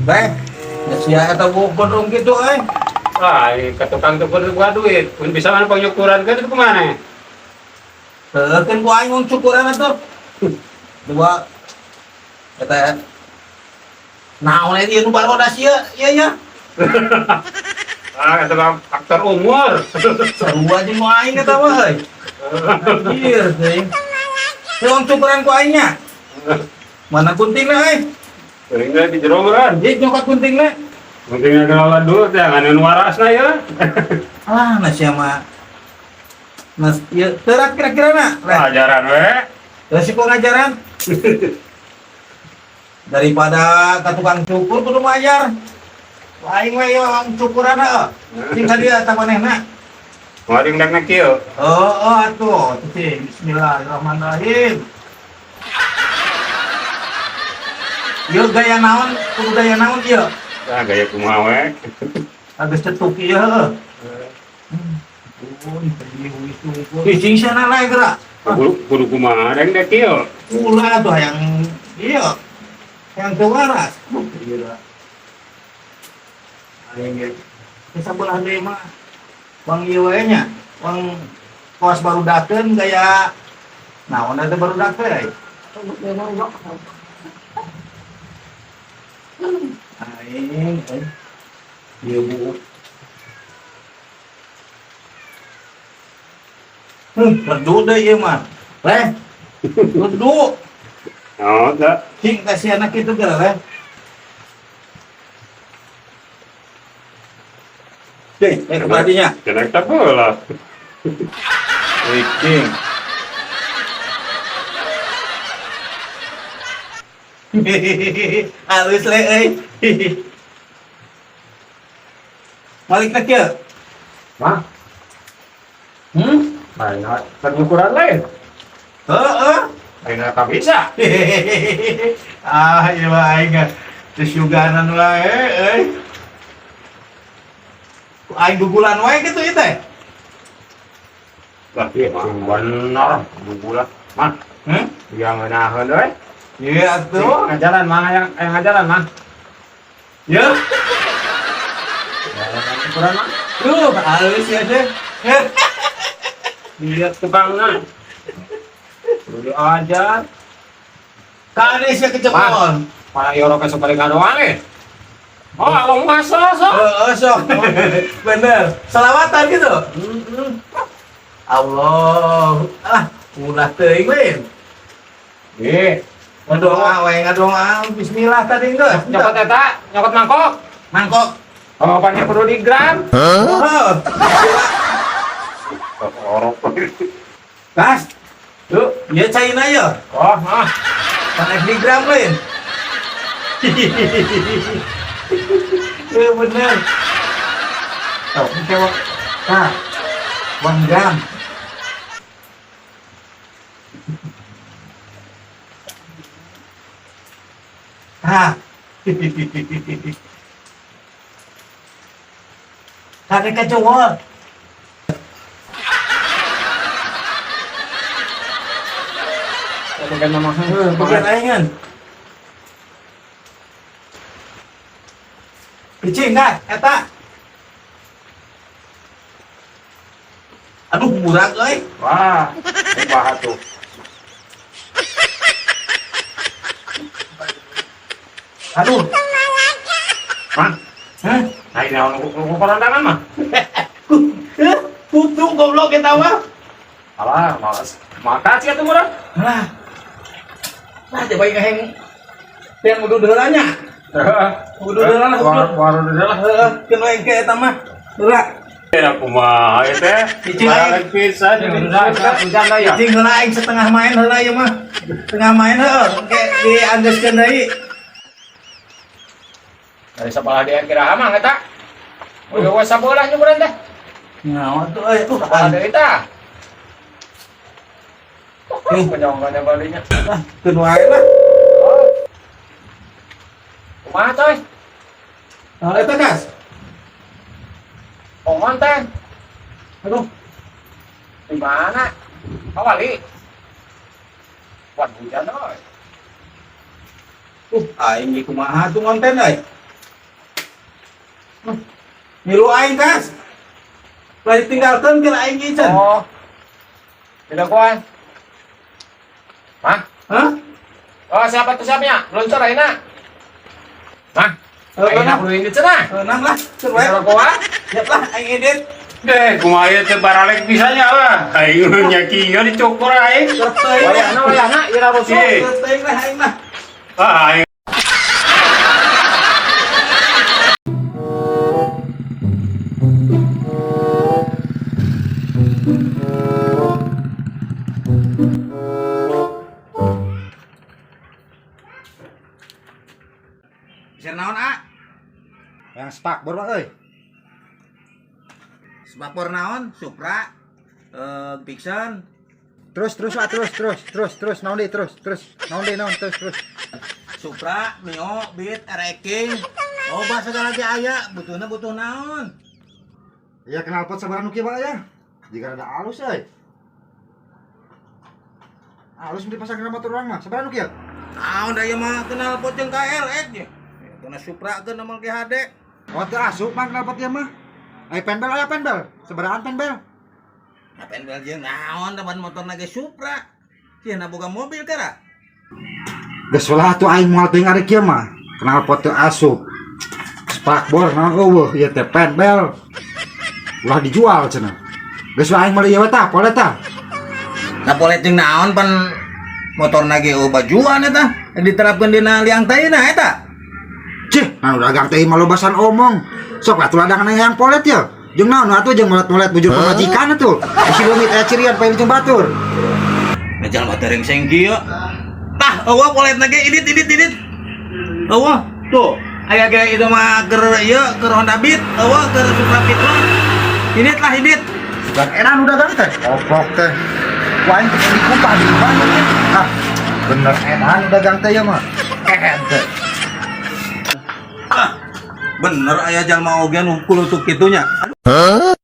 Beh, ya sia eta gondrong kitu euy. Ah, ke tukang cukur buka duit. Pun bisa mana pengukuran kan itu kemana? Heuh, keun ku aing ngong cukuran atuh. Dua eta naon eta ieu nu barodas ieu ieu nya. Ah, kata bang, faktor umur. Sarua jeung nu aing eta mah euy. Anjir teuing. Teu ngong cukuran ku aing nya. Mana guntingna euy? Seringnya di jero kan. Ieu nyokot guntingna. Pentingnya kenalan dulu, jangan anu warasna ya. Ah, nah sia mah. Mas, ieu teurak kira-kira na. Leh, Ajaran we. resiko ngajaran. Daripada ka tukang cukur kudu mayar. Aing we ieu orang cukuran heuh. Cing ka dieu eta manehna. Ngoring dak nak kieu. Oh, atuh, cing. Bismillahirrahmanirrahim. Ieu gaya naon, kudu gaya naon ieu? Ah, gaya kumaha we. Agus cetuk ieu heuh. Ih, cing sana lae geura. Kudu kudu kumaha deng dek kieu. Ulah tuh yang iya yang teu waras. Iya. Aing ge. Ke sabelah deui mah bang ieu we nya. Bang kos barudakeun gaya naon eta barudak teh. Aing euy. Ieu bu. Redu deui ieu mah. Leh. Redu. Oh, da. Cing kasih anak itu geura leh. Cing, eh kebadinya. Kena tak bola. Cing. Halus le euy. Malik na kieu. Mah, Hmm? lain pengukuran lain. Heeh. Lain tak bisa. Ah, ieu mah aing geus wae euy. Ku aing gugulan wae kitu ieu teh. Lah, iya, bener, gugulan. Mah, Hmm? yang ngeunaheun euy. Iya atuh. Ngajaran mah yang ngajaran mah. Ya. Ngajaran ukuran mah. Duh, halus ya teh. Lihat tukangna. Kudu diajar. Kade sia kecepon. Para yoro ke supaya kadoan eh. Oh, awang masa so. Heeh, sok. Bener. Selawatan gitu. Allah. Ah, ulah teuing lain. Eh, Ngadoa we, ngadoa bismillah tadi geus. nyokot eta, nyokot mangkok. Mangkok. Oh, apanya perlu di gram? Heeh. Orok. Gas. Tuh. Ieu caina ye. Oh, ah. Panek di gram lain. Iya bener. Tuh, ini nah, 1 gram. Nah. Kade kecowol. Bukan mama. Bukan aing kan. Cicing kan, eta. Aduh, murah euy. Wah, kumaha tuh. Aduh. Mah, Hah? aing naon nu kondangan mah. Putu goblok eta mah. Alah, males. Maka sih atuh murah. Lah. Lah coba ngaheng yang udah heula nya. Udah heula lah. Baru udah lah. Heeh, keun we engke eta mah. Heula. Ya kumaha ieu teh? Cicing aing. Balik pisan hujan lah ya. Cicing heula aing setengah main heula ieu mah. Setengah main heuh, engke dianggeuskeun deui. Dari sebelah dia kira mah eta. Udah we sabelah nyukuran teh. Nyawa tuh euy. Sebelah deui tah. Penyongkonnya balinya. Ah, keun wae lah. Oh. Kumaha coy? Nah, eta gas. Ongon teh. Aduh, Di mana? Awali. Wah, hujan euy. Aing ge kumaha tuh ngonten euy. Milu aing kas. Lah ditinggalkeun ke aing ieu can. Oh. Tidak kuat. Mah? Hah? Oh, siapa tuh siapnya? Luncur ayeuna. Mah? Ayeuna kudu ini cenah. Tenang lah, cen wae. Tidak kuat. Siap lah aing edit. Deh, kumaha ieu teh baralek bisanya lah. Aing nu nya kieu dicukur aing. Teuing lah. Wayahna wayahna ira rusuh. Teuing lah aing mah. Ah, aing. Bisa naon a? Yang spakbor mah euy. Spakbor naon? Supra, Pixon, Terus terus ah terus terus terus terus naon deui terus terus naon deui naon terus terus. Supra, Mio, Beat, RX King. Oh, bahasa segala ge aya, butuhna butuh naon? Ya knalpot sabaraha nu kieu bae ya. Jika rada alus euy. Alus mun dipasang kana motor urang mah, sabaraha nu kieu? Naon da ieu mah knalpot jeung KLX nya. Kana Supra keun amal GHD. Oh teu asup mah knalpot ieu mah. Ai penbel aya penbel, sabarahaan penbel? Nah, penbel jeung naon da ban motorna ge Supra. Sieun boga mobil kara. Geus lah atuh aing moal teuing ari kieu mah. Knalpot teu asup. Spakbor naon eueuh ieu teh penbel. Ulah dijual cenah. Geus lah aing meuli ieu we tah, polet tah. Nah, polet jeung naon pan motorna ge eueuh bajuan eta. Diterapkeun dina liang taina eta. Cih, nah dagang teh mah lobasan omong. Sok atuh ladangan yang polet ya. Jeung naon atuh jeung molet-molet bujur pamajikan atuh. Bisi leungit aya cirian paling jeung batur. Nah, jalma teh rengseng kieu. Tah, eueuh poletna ge idit idit idit. Eueuh, tuh. Aya ge itu mah keur ieu keur Honda Beat, eueuh keur Supra Fit mah. Idit lah idit. Bukan edan udah dagang teh. Oplok teh. Wah, aing teh dikumpah di mana teh. Ah, bener edan dagang teh ya mah. Ehen teh. Ah, bener aya jalma oge nu kulutuk kitu nya. Aduh.